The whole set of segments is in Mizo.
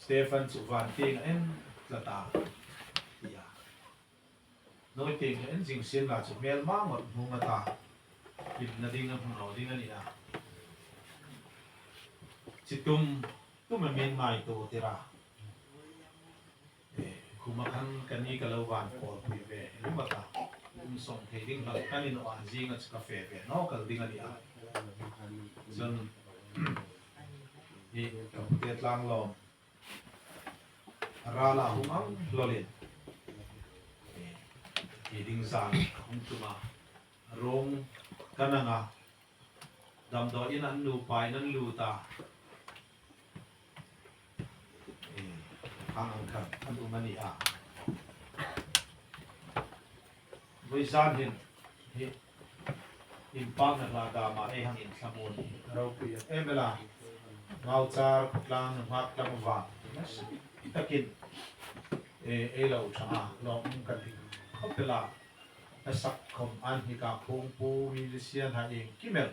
Stefan chu van ting a en tlat a, ti a. Nawi ting a en zing sin la chu hmel ma ngawt hmu ngat a, hlimna ding a hmu lo ding a ni a. Chi tum tum em in ngai tu tir a. Khuma khan ka ni ka lo van pawl pui ve ringawt a, kum sawm thei ding hlauh kan in awh an zinga chu ka fe ve no kal ding a ni a. Chuan hi ka pute tlang lawm ral ah hung ang hlawlin hi ding zan ka hung tum a, rawng kan ang a, damdawiin an nupa in an lut a. Khang ang khan an um a ni a. Vawi zan hin hi in pa na hla dama ei hang in thlamun ropui em em ela ngau char khawtlang nghak tlang vang nasa takin ei lo tha a lawm kan ti khawp ela a sak khawm an hi ka khung pu musician ha eng kimel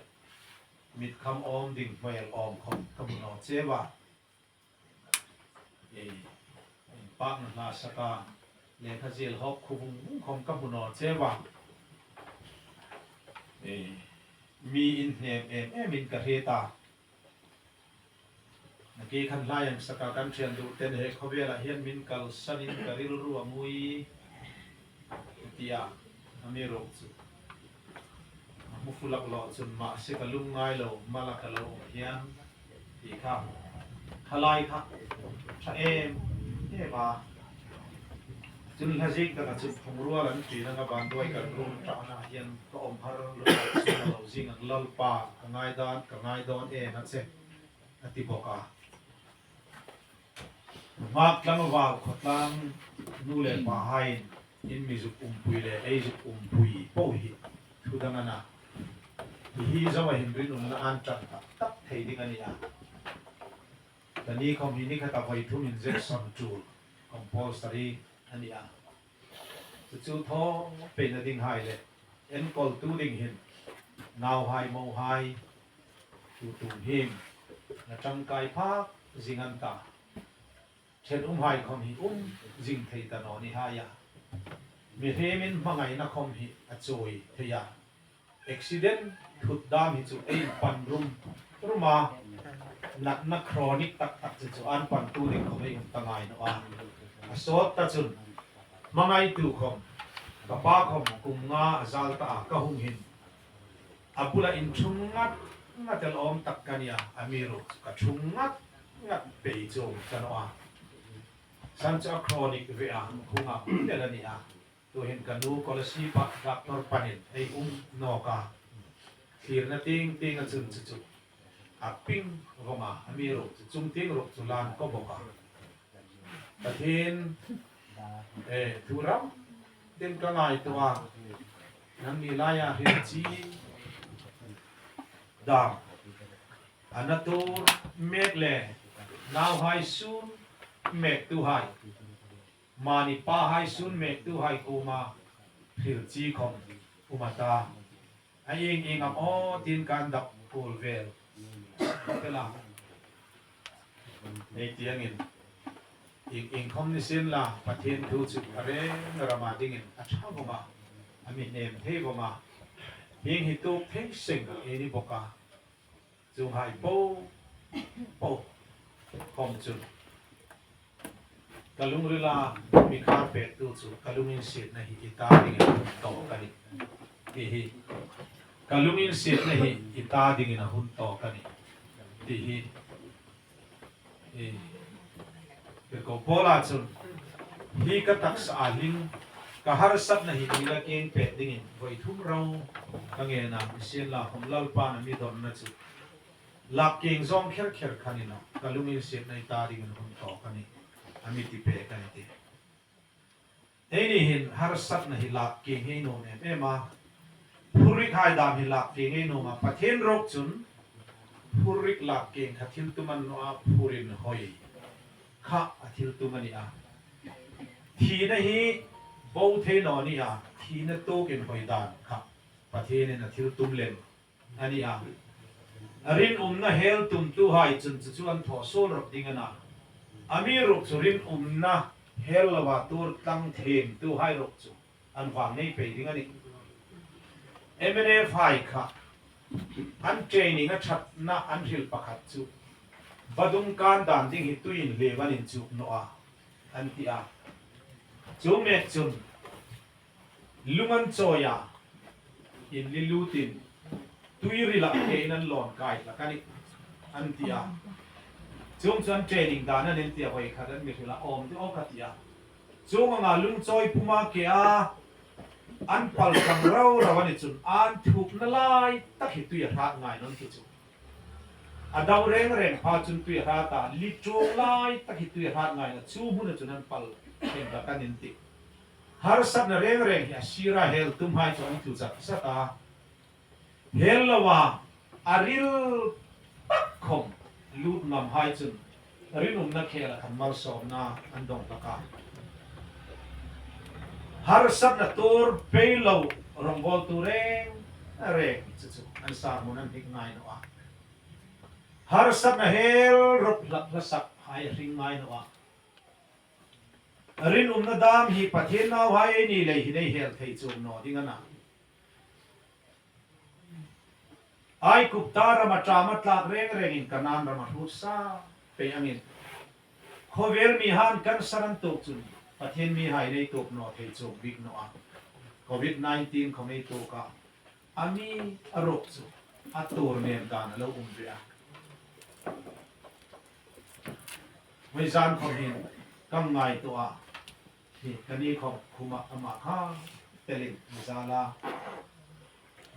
Mit kham awm ding hmel awm khawp ka hmu lo cheu a, i inpak na hla sak a, lehkha zil hawp khu vung vung khawm ka hmu lo cheu a, i mi inhnem em em in ka hre ta. Naki khan hlai ang saka kan thian duh ten he khawvelah hian min kalsan in ka rilru a ngui tia a mi ruk chu a hmu fu lak lawh chun mahse ka lum ngai lo mala ka lo awm hian tih kha khalai kha tha em em a. Chun hla zik takah chu phungrual an ṭin anga vanduai kan rum ṭahna ah hian ka awm har lutuk chuan a lo zing ang Lalpa ka ngai dan ka ngai dawn em a che a ti bawk a. Nghak tlangval khawtlang nu leh pa hain in mi zuk umpui leh ei zuk umpui pawh hi thu dang a na. Ti hi Zoa hin rinawmna an ṭan tak tak thei ding a ni a. Ka ni khawm hi nikhat a vawi thum injection tul compulsory a ni a, chu chu thaw peihna ding hai leh enkawl tu ding hin nau hai mo hai tu tum him na tangkai phak zing an ta then um hai khawm hi um zing thei ta naw ni hai a, mi hremin hmangaihna khawm hi a chawi thei a. Accident thut dam hi chu ei pan rum rum a, natna chronic tak tak chu chu an pan tu ding khawm ei um ta ngai no a, a sawt ta chun hmangai tu khawm ka pa khawm kum nga a zal ta a ka hung hin a bula in thung ngat ngat el awm tak ka nia a mi ruk chu ka thung ngat ngat pei chu ka no a, san chu a chronic ve a hung a tel a ni a. Tuhin ka nu Kolasib ah doctor panin ei um nawk a, thlirna ting ting a chun chu chu a ping vawng a, a mi ruk chu chung ting ruk chu lan ko bawk a. Pathin e thu ram tin ka ngai tawh a, nang ni lai ah hrilh chi dam a na tur mek le nau hai sun mek tu hai. Mahni pa hai sun mek tu hai kuma hril chi khawm um a ta. A ing ing ang aw tin kan dap School vel tel a, hei tiangin ing inkhawm ni sin la Pathian thu chu a reng rama dingin a tha vawng a, a mi hnem thei vawng a, hing hi tuk thei seng ei ni bawk a, chung hai po po khawm chu ka lungrila mi khar pek tu chu ka lungin siatna hi i ta dingin a hun tawk a ni tih hi ka lungin siatna hi i ta dingin a hun tawk a ni tih hi i Tirhkoh Paula chuan hi ka taksa ah hling ka harsatna hi mi la keng pek dingin vawi thum ro ka ngen a, Misian Lahawm Lalpa'n a mi dawnna chu Lak keng zawng kher kher khan in ka lungin siatna i ta ding in hun tawk a ni, a mi ti pek a ni ti. Hei ni hin harsatna hi lak keng hi a inawm em em a, phurrik hai dam hi lak keng a inawm a, Pathian rawk chun phurrik lak keng kha thil tum an nawh a, phurin hawi kha a thil tum a ni a, thihna hi bo thei nawh a ni a, thihna tawkin hawi dan kha Pathianin a thil tum lem A ni a, rinawmna hel tumtu hai chun chu chu an thawh sawl rawk ding a na. A mi ruk chu rinawmna hel lova tur tlang themtu hai rawk chu an vang nei pei ding a ni. Mnf hai kha an training a thatna an hrilh pakhat chu Badung kan dan ding hi tuiin hlem an inchuk nawh a an ti a. Chu mek chun Lung an chawi a, in li lutin tuiril ah ke in an lawn kai hlak a ni, an ti a. Chung chu an training dan an inti a, vawi khat an mi hrilh a, awm te aw ka ti a. Chung anga lung chawi puma ke a an pal tlang rau rau a ni chun an thukna lai tak hi tui a hrat ngai nawn khi chu. A do reng reng pha chun tui a hrat a, li ṭawng lai tak hi tui a hrat ngai na chu hmun a chun an pal thleng hlak an inti. Harsatna reng reng hi a sira hel tum hai chu an tlu zat zat a, hel lo a a ril tak khawm lut ngam hai chun rinawmna khel a khan malsawmna an dawng hlak a. Harsatna tur pei lo rawngbawltu reng reng chu chu an sermon an hnik ngai nawh a. Harsatna hel rawp hlak hlasak hai a hring ngai nawh a. Rinawmna dam hi Pathian nau hai ei ni lei hi nei hel thei chu naw ding a na. Aigupta rama ṭama tlak reng rengin Kanaan rama hrut sa pei angin khawvel mi han cancer an tuk chun Pathian mi hai nei tuk naw thei chuk bik naw a. Covid 19 khaw mei tuk a a mi a rawk chu a tur nem dan a lo um ve a. Hmei zan khawm hin kam ngai tuah hi ka ni khawm khum ah amah kha telin mizal a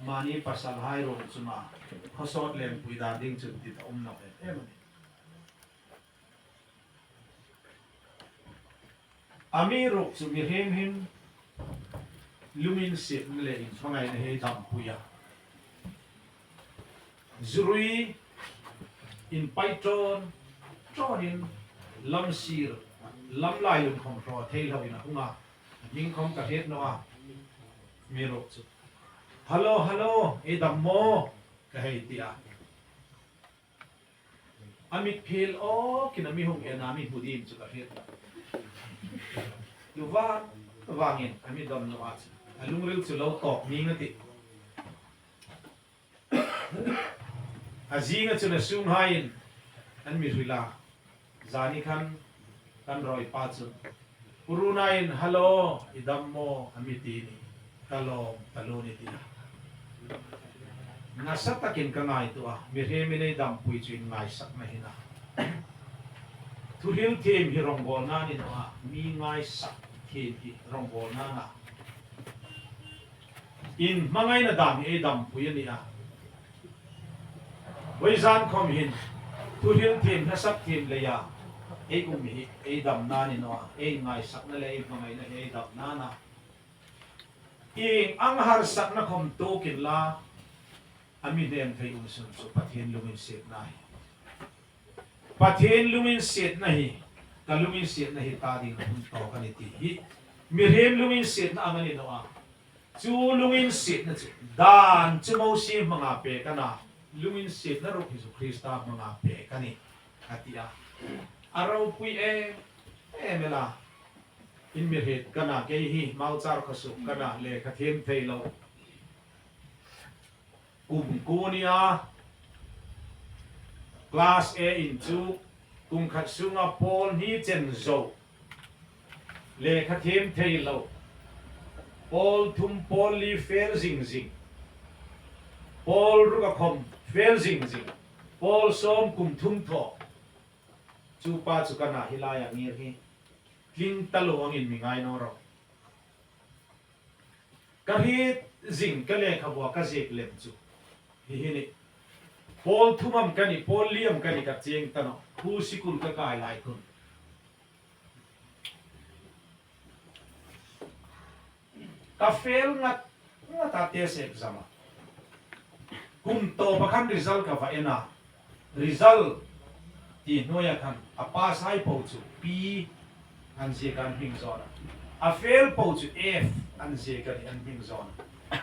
mahni pasal hai ruang chungah khawsawt lempui dan ding chun tit a um lo em em a ni. A mi ruk chu mi hrim him lungin sipna leh inhmangaihna hi dampui a. Zurui in pai ṭawn ṭawnin lam sir lam lai lungkhawm hraw thei lo in a hung a, a hming khawm ka hriat nawh a, mi ruk chu Hallo hallo ei dam maw? ka hei ti a, a mit phel awkin a mi hung en a mi hmu dim chu ka hriat lo. Tu vang vangin a mi dam nawh a chu a lungril chu lo tawk ning a ti. A zinga chun a sum haiin an mi hrilh a, zani khan kan rawi pa chu Purunaiin Hallo, i dam maw? a mi ti ni, ka lawm ta lu ni ti a. Nasa takin ka ngaihtuah a, mi hremin ei dampui chu in ngaisak na hin a. Thuhril thim hi rawngbâwl nan in awh a, mi ngaisak thim hi rawngbâwl nan a. In hmangaihna dan hi ei dampui a ni a. Vawi zan khawm hin thuhril thim hlasak thim lei a ei um hi ei dam nan in aw a, ei ngaisakna leh ei hmangaihna hi ei dam nan a. Ing ang harsakna khawm tukin la a mi hnem thei um sun chu Pathian lungin siatna hi. Pathian lungin siatna hi ka lungin siatna hi ta ding a hun tawk a ni tih hi mihrem lungin siatna ang a ni lo a, chu lungin siatna chu dan chu Mosi hmanga pek a na. Lungin siatna ruk hi chu Krista hmanga pek a ni, a ti a. A ropui em em ela, in mi hrit ka na kei hi Mauchar khawsuk ka na lehkha thiam thei lo kum ku nia Class A in chu kum khat sunga pawl hni chen zo Lehkha thiam thei lo, pawl thum pawl li fel zing zing, pawl ruk a khawm fel zing zing, pawl sawm kum thum thawh. Chu pa chu ka nah hi laiah ngir hi tling ta lo angin mi ngai naw rawh. Ka hrit zing ka lehkhabua ka zek lem chu hi hi ni. Pawl thum am ka ni, pawl li am ka ni ka cheng ta naw. Khu sikul ka kai lai khun. Ka fail ngat ngat a test exam a. Kum tawp ah khan result ka va en a, result tih hnuai ah khan a pass ai poh chu P an ziak a an hming zawn a, a fail poh chu F an ziak a ni an hming zawn a.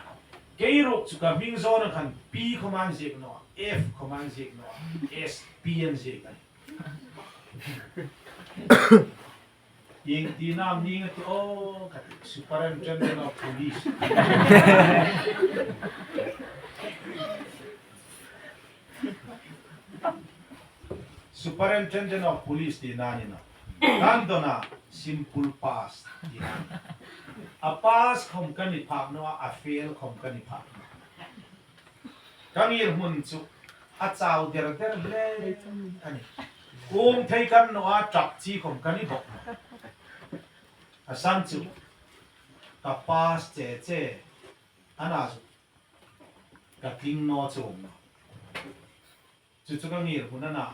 Kei ruk chu ka hming zawn ah khan P khawma an ziak nawh a, F khawma an ziak nawh a, S P an ziak a ni. Ing ti nam ning a ti aw ka ti Superintendent of Police. Superintendent of Police ti na ni no. Kan dona simple pass ti na. A pass khom kan i phak no a fail khom kan i phak no. Ka ngir hmun chu a chau der der hle a ni. Kum thei kan nawh a ṭap chi khawm kan i bawk lo. A san chu ka pass che che a na chu ka tling naw chu awm lo. Chu chu ka ngir hmun a na.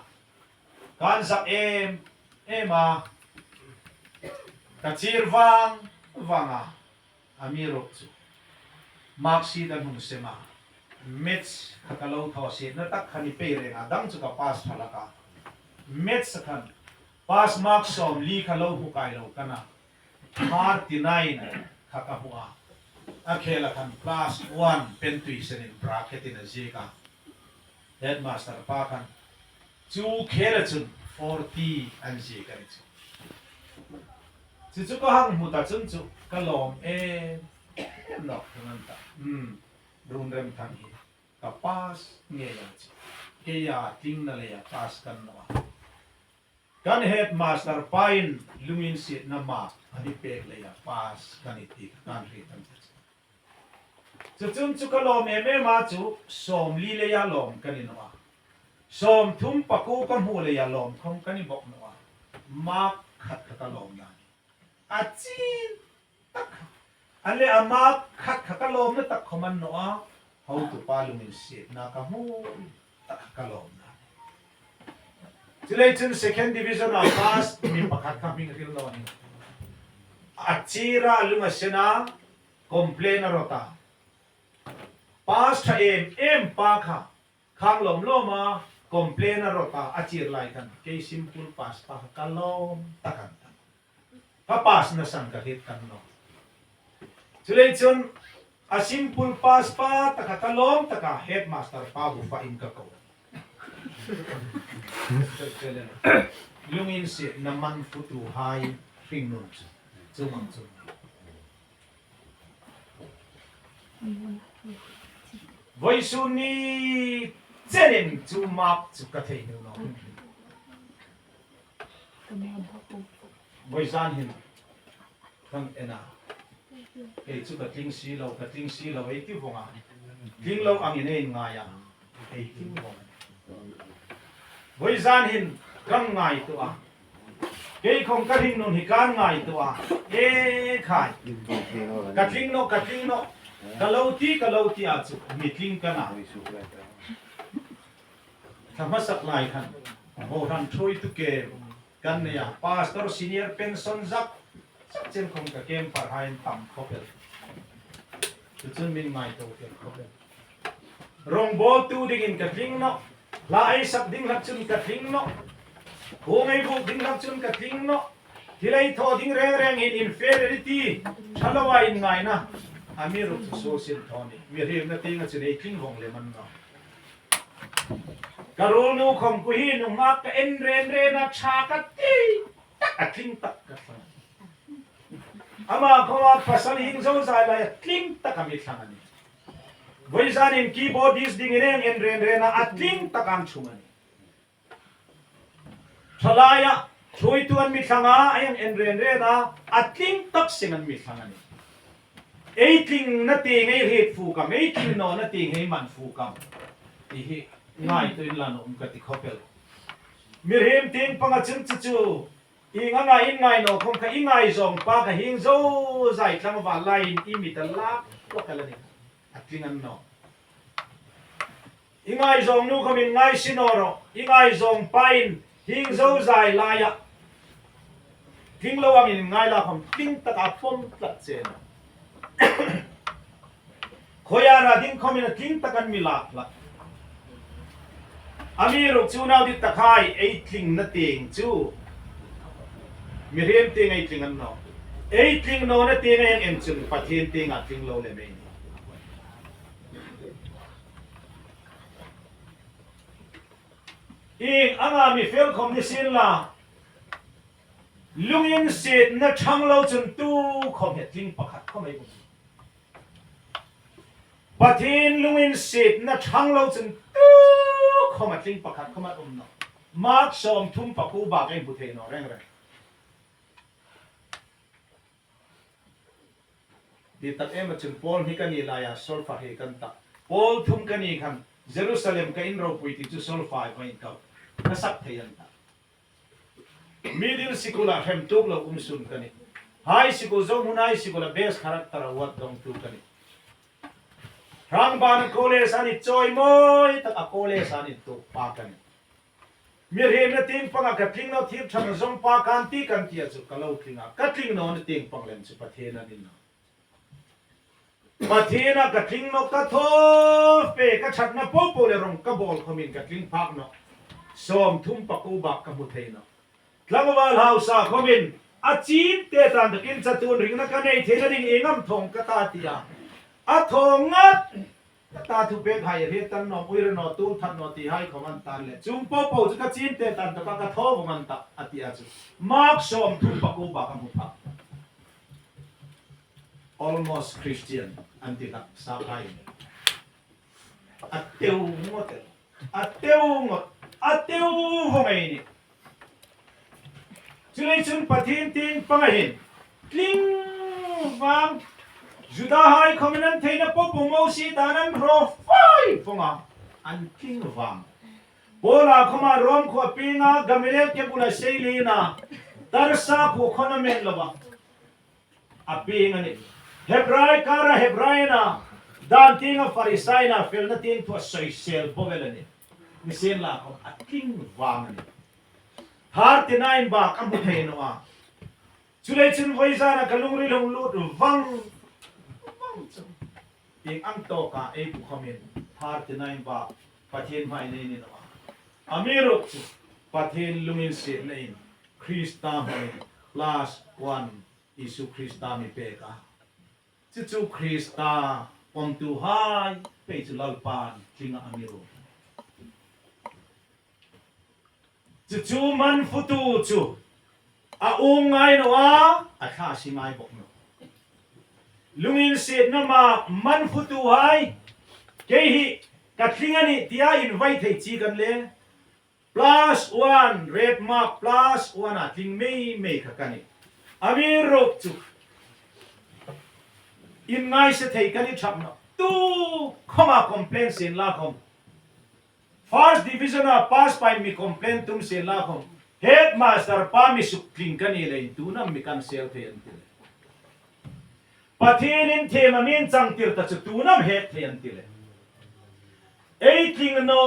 Kan zak em em a, ka chir vang vang a. A mi rawk chu mark sheet a hnung sem a, Maths kha ka lo thaw si na tak khan i pei reng a, dang chu ka pass tha lak a, Maths a khan pass mark 40 kha lo hmu kai lo kan a, 39 kha ka hmu a, a khel a khan class one pen tui sen in bracket in a zik a, headmaster pa khan Chu khel a chun 40 an zik a ni chu. Chu chu ka hang hmu ta chun chu ka lawm em em lo ka ngan ta. Umm run rem thang hi ka pass ngei ang chu. Keia tling na lei a pass kan lo a. Kan headmaster pa in lungin sitna mark an i pek lei a pass kan i ti kha kan hrit ang che chu. Cucun cu ka lawm em em ah cu 40 lei ah lawm kan i nawh a. 39 ka hmuh lei ah lawm khom kan i bawk nawh a. Mark khat kha ka lawm na ni. A cin tak kha. A le a mark khat kha ka lawm na tak khom an nawh a. Hotupa lungin siatnak ka hmu tak kha ka lawm na ni. Culei cun second division ah pass mi pakhat kha hming hril nawn in a cir ah lung a sen a Complain a rawt a, pass tha em em pa kha khang lawm lawm a complain a rawt a, a chir lai khan kei simple pass pa kha ka lawm tak an ta. Ka pass nasan ka hrit kan lawm. Chulei cun a simple pass pa ta kha ka lawm tak a headmaster pa bufa in ka ko. Lungin si na man futu hai hringnun chu chumang chu. Voi sun ni chen in chu map chu ka thei hnu lo. Voi zan hin kan en a. Kei chu ka tling si lo, ka tling si lo ei ti vawng a. Tling lo ang in ei ngai a, ei tling vawng. Voi zan hin kan ngai tu a. Kei khong ka hring nun hi kaan ngai tuah. E khai. Ka tling no ka tling no. Ka lo ti ka lo ti ah cu mi tling ka na. Thla hmasak lai khan hawhran ṭhui tu kem kan nei a pastor senior pension zak zak chen khong ka kem par hain tam khopel. Tucun min ngai to tel khopel. Rawngbawl tu dingin ka tling no. Hla ei sak ding hlak cun ka tling no. Kung ei buk ding hlak cun ka tling no. Thilei thaw ding rengreng in inferiority ṭhalo ah in ngai na. A mi ruk cu sul sin thaw nih mi hrim na ting a cun ei tling vong le man no. Ka rul nu khawm ku hi nungak ka en ren ren a tha ka ti tak a tling tak ka thlang a ni. Amah khawma pasal hing zozai lai a tling tak a mi thlang a ni. Vawizanin keyboardist ding in eng en ren ren a a tling tak an chhung a ni. Thalai ah hruaitu an mi thlang a a eng en ren ren a a tling tak sing an mi thlang a ni. Ei tling na ti ngei rit fu kam, ei tling no na ti ngei man fu kam ti hi ngai tu in lan a um ka ti khawp el. Mirhim ting panga chim chu chu i nga ngai in ngai no khom kha i ngai zawng pa kha hing zo zai tlangval lai in i mit a lak uak el a ni a tling an no. I ngaizawng nu kha min ngai si naw rawh, i ngaizawng pa in hing zo zai lai ah tling lo ang in ngai la khawm tling tak ah pawm tlat che na. Khawi ah ra ding khawm in a tling tak an mi lak hlah. A mi ruk chu nau dit takhai ei tling na teng chu mi hrem teng ei tling an no. Ei tling no na teng a eng em chun Pathian teng ah tling lo le mei ni. Ing anga mi fel khawm ni sin la, lungin set na ṭhang lo cun tu khawm he tling pakhat kho mei um. Pathin lungin set na ṭhang lo cun tu khawm a tling pakhat kho man um no. Mark 30 paku bak ei hmu thei no reng reng. Ti tak em ahcun Paul hi kan i lai ah solfa he kan tak. Paul thum kan i khan Jerusalem ka inn ropui ti cu solfa i va in kau. Ka sak thei an tak. Middle sikul ah hrem tuk lo um sun kan i. High sikul zohmun high sikul ah best character award dongtu kan i. Hrangban college an i cawimawi tak a college an i tuk pa kan i. Mihrem na tingpang ah ka tling lo thir ṭhang zong pa kaan ti kan ti ahcun ka lo tling ah ka tling no na tingpang lem cu Pathian an in Pathian ah ka tling no ka thaw pe ka ṭhat na popo le rong ka bawl khom in ka tling phak no 30 paku bak ka hmu thei no tlangval hausa khom in a cin te tan takin catun ring na ka nei thei na ding i ngam thong ka ta tiah a thong ngat Ka ta thu pek hai riat tan nom uire no tul that no ti hai khom an tan le chung po po chu ka chin te tan to ka ka tho vong an ta ati a chu mark 30 paku ba ka mu pha almost Christian an ti tak sa kai a teu ngot a teu ngot a teu vong ei ni Chulei cun Pathian ting pangahin tling vang Judah hai khomin an theina popo Mosi dan an ro fai fonga an tling vang. Paula khoma Rom khua pinga Gamaliel ke bula seilina Tarsa khu khona men lova a ping ani. Hebrai kara Hebrai na dan tinga Farisai na felna ting thu a soisel bovel ani. Misen la khom a tling vang ani. 39 bak a hmu thei no a. Chulei cun voi zan ah ka lungri lung lut vang vang cu. Ting ang tawk ah ei bu khom in 39 bak Pathian hmai nei ni no a. Amiruk cu Pathian lungin set na in Krista hmai plus one Isu Krista mi pek a. Cucu Krista pomtu hai pei cu Lalpa nih tling ah a mi rul. Cucu man futu cu a um ngai no a, a thla si ngai bok no. Lungin set na ma man futu hai, kei hi ka tling ani tia in vai thei chi kan le plus one red mark plus one a tling mei mei kha kan i ami ruk cu in ngai se thei kan i thap no tu khoma complain sen la khom first division a pass pai mi complain tum sen la khom headmaster pa mi suk tling kan i lein tu nam mi kan sel thei an ti le Pathian in them a min chang tir ta chu tu nam het thei an ti le Ei tling no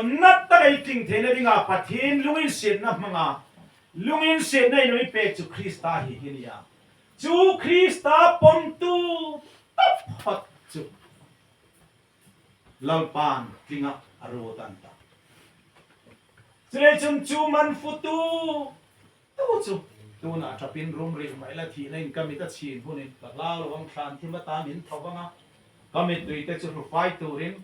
nat tak ei tling thei na dingah Pathian lungin siannak hmangah lungin siannak in i pek cu Krista hi hi ni a. Cu Krista pomtu taphot cu Lalpa'n tlingah a rawt an ta. Culecun cu man futu tu cu tunah ṭapin rum rih mai la thihna in ka mit a chin hun in ka hla lo ang thlan thim ata min tho vanga ka mittui te chu hrufai turin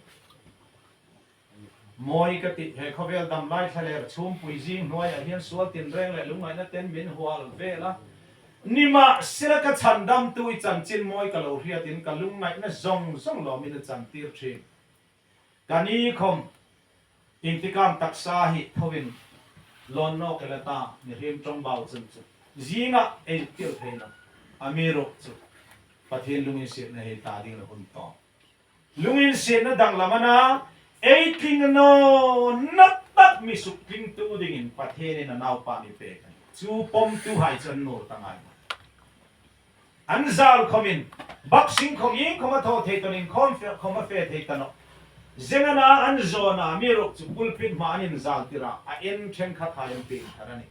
Mawi ka tih he khawvel dam lai thlaler chhumpui zing hnuaiah hian sual tinreng leh lungngaihna ten min hual vel a. Nimahsela ka chhandamtu i chanchin mawi ka lo hriatin ka lungngaihna zawng zawng lawmin a chantir thin. Ka ni khawm intikam taksa hi thovin lawn nawk ila ta mihrim tawng bau chun chu zingah ei tir thei lo a mi ruk chu Pathian lungin sirna hei ta ding la hun tawh. Lungin sirna danglam ana ei tling no na tak mi suk tling tu dingin Pathianin a naupa mi pek a ni. Chu pawm tu hai chu an nur ta ngai mai. An zal khawmin boxing khawm ing khawm a thaw thei tawnin khawm fe khawm a fe thei ta nawh. Zengana an zawna mi ruk chu pulpit hma an inzal tirah a en thenkhat hai an peng thar a ni.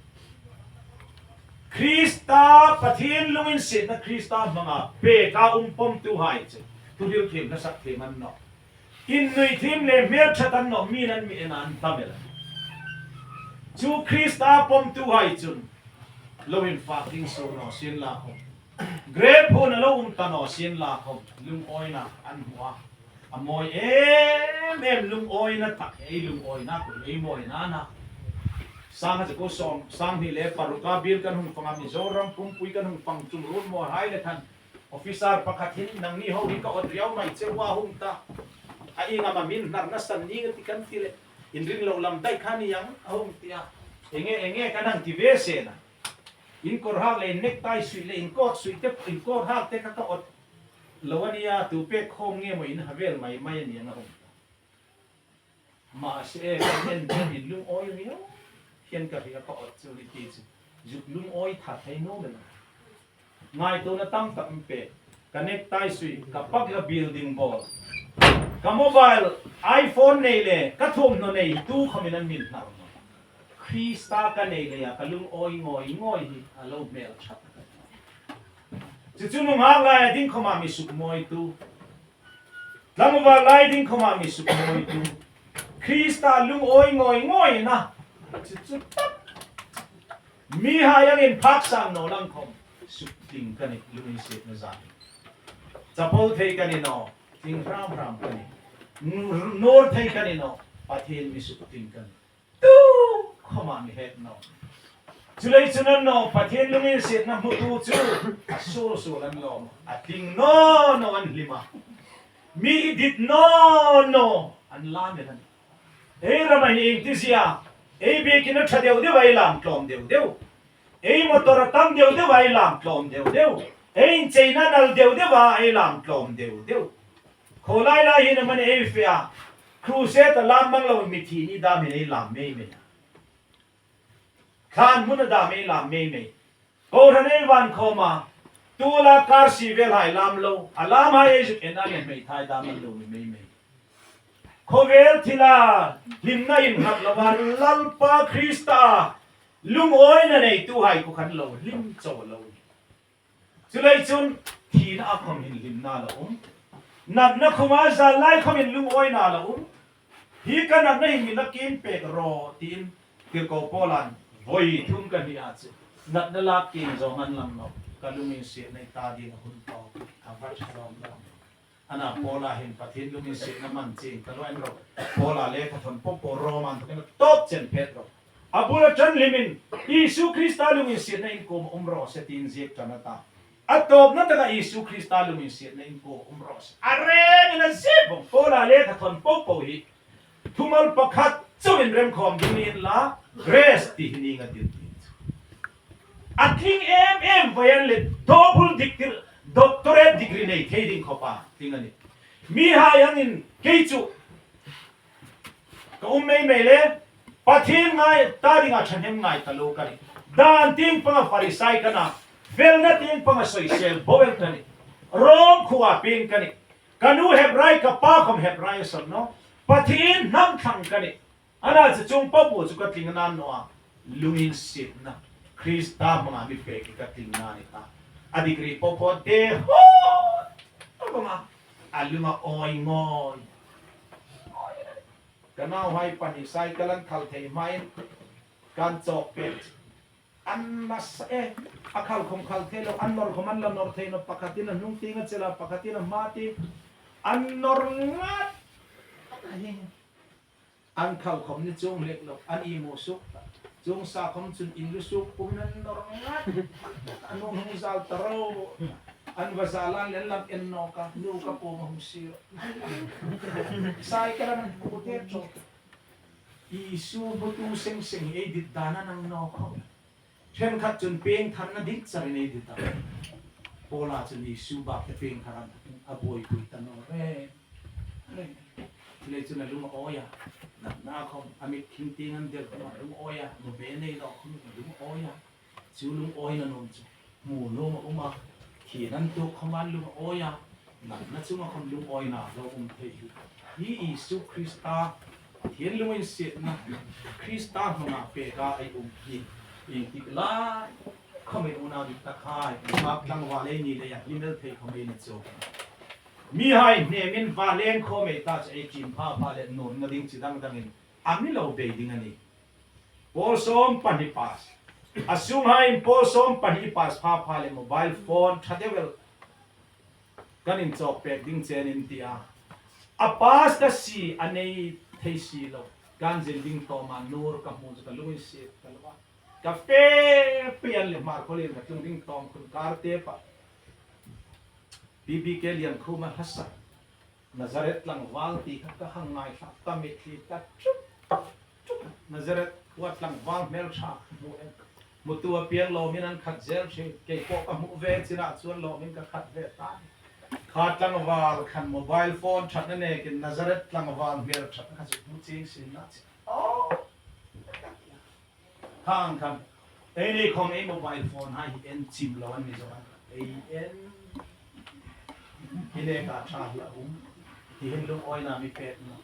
Krista Pathian lungin sitna Krista hmanga peka um pawmtu hai chu thuhil thim hnasak thim an nawh. Innuih thim leh hmelthat an nawh min an mi en ah an tam el a ni. Chu Krista pawmtu hai chun lo in fak ding sur naw sin la khawm. Grape hun a lo um ta naw sin la khawm lungawina an hmu a. A mawi em em lungawina tak ei lungawina ku ei mawi nana. Sangha chu ko sawm 26 a bil kan hung fang a Mizoram pumpui kan hung fang chung run mawi hai le than Officer pakhat hin nangni ho hi ka awt riau mai che ua hung ta a ingam a min hnar nasa ning a ti kan ti le in rin loh lam daih kha ni ang a hung ti a enge enge kan han ti ve se na in kawr hak leh in necktie suih leh in coat suih te in coat hak te kha ka awt lo a nia tu pek khawm nge maw in ha vel mai mai a ni ang a hung ta mahse kan en hian in lungawi riau hian ka hria ka awt chu ni ti chu zuk lungawi tha thei nuam elo. Ngaituna tam tak min pek. Ka necktie suih, ka pak la building ball. Ka mobile iPhone nei le ka thuamhnaw nei hi tu khamin an min hnar maw? Krista ka nei lei ah ka lungawi ngawi ngawi hi a lo hmel that ka ti. Chu chu nunghak lai a ding khawmah mi suk mawitu, tlangval lai ding khawmah mi suk mawitu, Krista lungawi ngawi ngawi na chu chu tak Mi ha yang in phak sang no lang khom suk tling ka ni lung in siat na zan chapo thei ka ni no tling hram hram ka ni nor thei ka ni no Pathian mi suk tling ka ni tu khom ah mi het no chulei chun an no Pathian lung in siat na hmu tu chu a sul sul an lawm a tling no no an hlim a mi i dit no no an la mel ani. Ei rama hi engtizia ei bikin a tha deuh deuh a ei lam tlawm deuh deuh, ei motor a tam deuh deuh a ei lam tlawm deuh deuh, ei incheina nal deuh deuh a ei lam tlawm deuh deuh. Khaw lai lai hian a man ei fe a, crusade a lam mang lo in mithi ni dam in ei lam mei mei a, thlan hmun a dam ei lam mei mei. Kohhran ei van khawm a, tula kar si vel hai lam lo, a lam hai ei zuk en a le hmeithai dam an lo ni mei mei. Khawvel thila hlimna innghat lova Lalpa Krista lungawina neitu hai khu khan lo hlim cho lo ni. Chulei chun thihna a khawm hin hlimna a lo um. Natna khuma zal lai khawm in lungawina a lo um. Hi ka natna hi mi lakin pek rawh tiin Tirhkoh Paula'n vawi thum ka hnih ah chu natna lak kin zawng an lang lo, ka lungin siahna i ta ding a hun tawk a va tha lawm lo. Ana Paula hin Pathian lungin siahna man chin ka luain rawh, Paula lehkha thawn pawp pawh Roman thawkin a tawp chen phet rawh. A bula tan hlimin Isu Krista lungin siahna in kum um rawh se tiin ziak tan ata. A tawpna takah Isu Krista lungin siahna in kum um rawh se. A rengin a zep bawk. Paula lehkha thawn pawp pawh hi Thumal pakhat chauh in remkhawm ding niin la grace tih hi ning a dil thin chu. A tling em em vaian le double diktir doctorate degree nei thei ding khawpa tling a ni. Mi hai angin kei chu ka um mai mai le Pathian ngai ta dingah thahnem ngai ta lo ka ni. Dan ting panga Farisai ka na, felna ting panga sawisel bawel ka ni. Rom khua ping ka ni. Ka nu Hebrai, ka pa khawm Hebrai a sawm no. Pathian hnam thlang ka nih. Ana chu chung papu chu ka tling nan no a lungin sitna Krista hmangah mi pek i ka tling na ni ta. A dik rih pawh pawh de hawt bang a, a lung a awi ngawi ngawi a ni. Ka nau hai pahnih cycle an khal thei hmain kan chawk pek chu. An nasa e, a khal khawm khal thei lo, an nawr khawm an la nawr thei lo, pakhatin a hnung ting a chelh a, pakhatin a hma ting, an nawr ngat a hi. An khal khom ni chung lek lo an i mu suk ta chung sa khom chun in lu suk pum nan nor ngat an hung hung zal ta ro an va zalan len lam en no ka nu ka pu ma hung sir sai ka ran pu te cho Isu butu seng seng ei dit dana nang no kho thenkhat chun peng thar na dit charin ei dit da Paula chun Isu bak te peng thar an a boi pui ta no re Chulei cun a lung a awi a, natnak khom a mit thingting an delh hnu ah lung awi a, nuve nei lo khom in lung awi a, cu lung awi na nun cu hmu lung a um a, thi nan tuk khom an lung a awi a, natna cungah khom lung awinak lo um thei hi hi Jesuh Krista thinlung in siatnak Krista hmangah pek ah ai um hi ing tik lai khom in unau dik tak hai ngak tlangval ei ni lei ah hlimel thei khom ei na cu Mi hai hnem in va leng kho mei ta cu ei ṭim pha pha le nawn na ding ci dangdang in a mi lo bei ding ani. Pawl 12 pass. A sung hai in pawl 12 pass pha pha le mobile phone ṭha deuh el kan in cawk pek ding chen in ti a. A pass ka si a nei thei si lo. Kan zin ding to ma nur ka hmu cu ka lung in si ka lo a. Ka fe pian le hmar kholin ka tlung ding tong khun kar te pa PBK Liankhuma hlasak Nazareth tlangval ti kha ka hang ngaithla ka mitthli ta ṭup ṭup. Nazareth khua tlangval hmelṭha ka hmu em. Mutu a piang lomin an khat zel ṭhin. Kei pawh ka hmuh ve chin ahcun lomin ka khat ve ta. Kha tlangval khan mobile phone ṭhat na nekin Nazareth tlangval hmelṭhat kha cu hmu cing sin na chi. Oh! Khang khan ei ni khong ei mobile phone ha hi en chim lo an ni zo an ei en hi le ka tha hi a um ti hin lung oi na mi pek na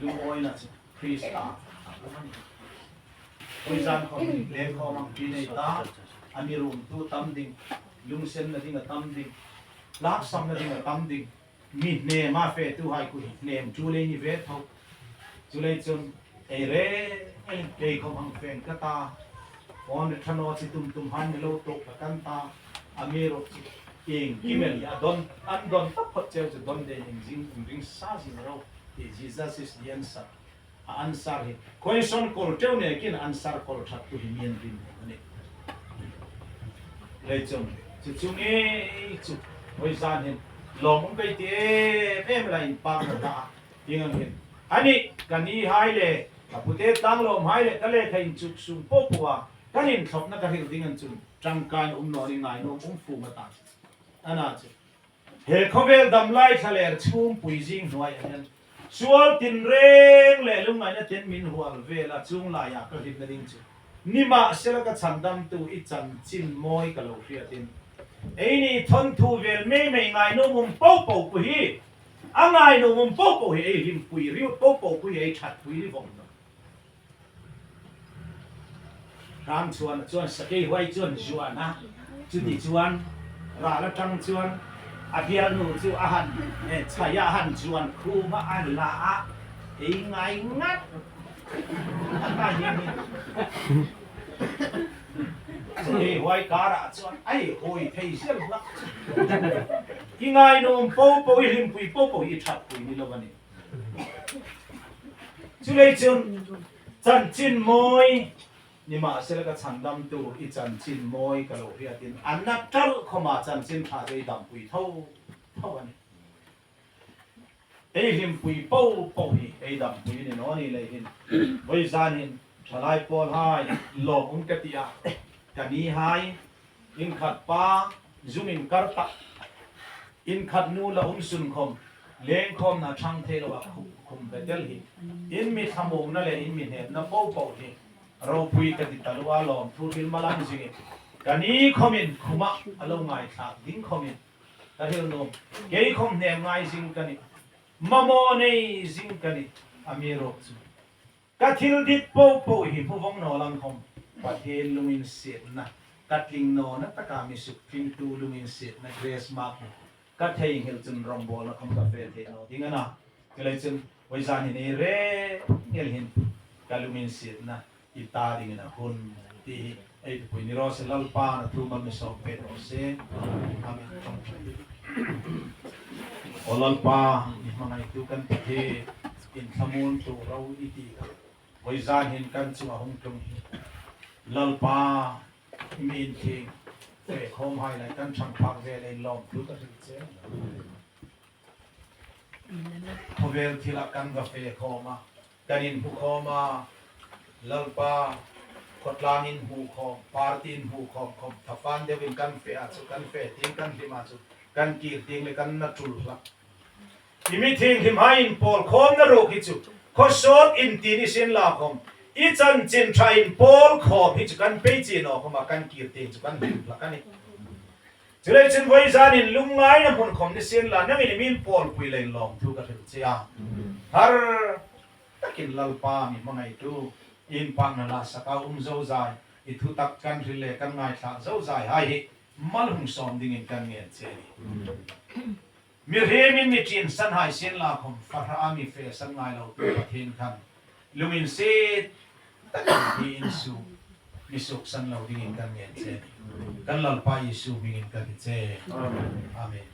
lung oi na chu Krista oi zan khong ni le khong ang pi nei ta ami rum tu tam ding lung sen na ding a tam ding lak sam na ding a tam ding Mi hnem a fe tu hai ku hnem tu le ni ve tho. Cu lei cun ei re kei khom hang feng ka ta on ri thano chi tum tum han ni lo tok ka kan ta ami ro chi ing kimel ya don an don ta phot cheu chu don de ing jing ring sa jing ro ti Jesus is the answer. A answer hi question kol teu ne kin answer kol that tu hi mien rin ani lei chung chu chung e chu hoi zan hin lom um kai ti em em la in pa na da ting ang hin ani kani hai le ka pute tang lom hai le ka le khain chuk sung po puwa kanin thlop na ka hil ding an chun tangkai um no ni ngai no um fu ma ta ana chu He khawvel damlai thlaler chhungpui zing hnuaiah hian sual tinreng leh lungngaihna ten min hual vel a, chung laiah ka hlimna ding chu nimahsela ka chhandamtu i chanchin mawi ka lo hriatin ei ni thawnthu vel mei mei ngainawmawm po po pu hi a ngainawmawm po po hi ei hlimpui riu po po pu hi ei thatpui ni vawng lo. Ram chuan chuan sakei huai chuan zuan a, chuti chuan ral atang chuan a bialnu chu a han chhaih a, a han zuan khum a, a la a, ei ngai ngat a ta hian in sakei huai karah chuan ai hawi thei zel hlak chu i ngainawm po po i hlimpui po po hi i thatpui ni lo a ni. Chulei cun chanchin mawi nimahsela ka chhandamtu i chanchin mawi ka lo hriatin an na ṭalh khawm ah chanchin ṭha cu i dampui tho tho a ni. Ei hlimpui po po hi ei dampui ni naw ni lei hin voi zan hin ṭhalai pawl hai lawm um ka ti ah ka ni hai Innkhat pa zung in kar tak innkhat nu la um sun khom lengkhawm na ṭhang thei lo ah khum betel hi in mi thlamum na le in mi hnet na po po hi ropui ka ti talu a lawm thu thil malam zing in ka ni khom in khuma alo ngai thlak ding khom in ka hil num kei khom hnem ngai zing ka ni mamo nei zing ka ni ami ro chu Ka thil dit paohpaoh hi hmuvong nawl ang hom Pathian lungin siatnak ka tling nawn a taka misuk tlingtu lungin siatnak grace mark hi ka theihnghilh cun rawngbawl na khom ka fel thei no ding ana culei cun voi zan hin i re ngel hin ka lungin siatnak i ta ding in a hun ti hi ei pui ni ro se lalpa na thu mal mi som pe ro se amen. O lalpa ni hmangai tu kan pathe. Inthlamun tu ro i tih kha vawi zan hin kan chung a hung tlung hi. Lalpa i mi inthing fe khawm hai lai kan thang phak vel a in lawm thu ka hrilh che. Khawvel thil ah kan va fe khawm a, kan in hmu khawm a, Lalpa khawtlang in hmuh khawm, party in hmuh khawm khawm thafan deuh in kan fe ah cu kan fe ting kan hlim ah cu kan kir ting le kan na tul hlah. I mi thianghlim hai in pawl khawm na ruk hi cu khuasawt in ti ni sin la khawm i chanchin tha in pawl khawm hi cu kan pei chin aw khawm ah kan kir ting cu kan hlim hlak ani. Culei cun voi zan in lungngai na hmun khom ni sin la nang in min pawl pui lein lawm thu ka hrilh che a. Har takin Lalpa mi hmangaitu in pa na la saka um zozai i thu tak kan hril le kan ngaithla zozai hai hi mal hung sawm ding in kan ngen che ni. Mi hrem in mi ṭin san hai sin la khom fahrah mi fe san ngai lo tu Pathian khan lungin set takin hi in su mi suk san lo ding in kan ngen che. Kan Lalpa Jesuh hming in kan ti che. Amen.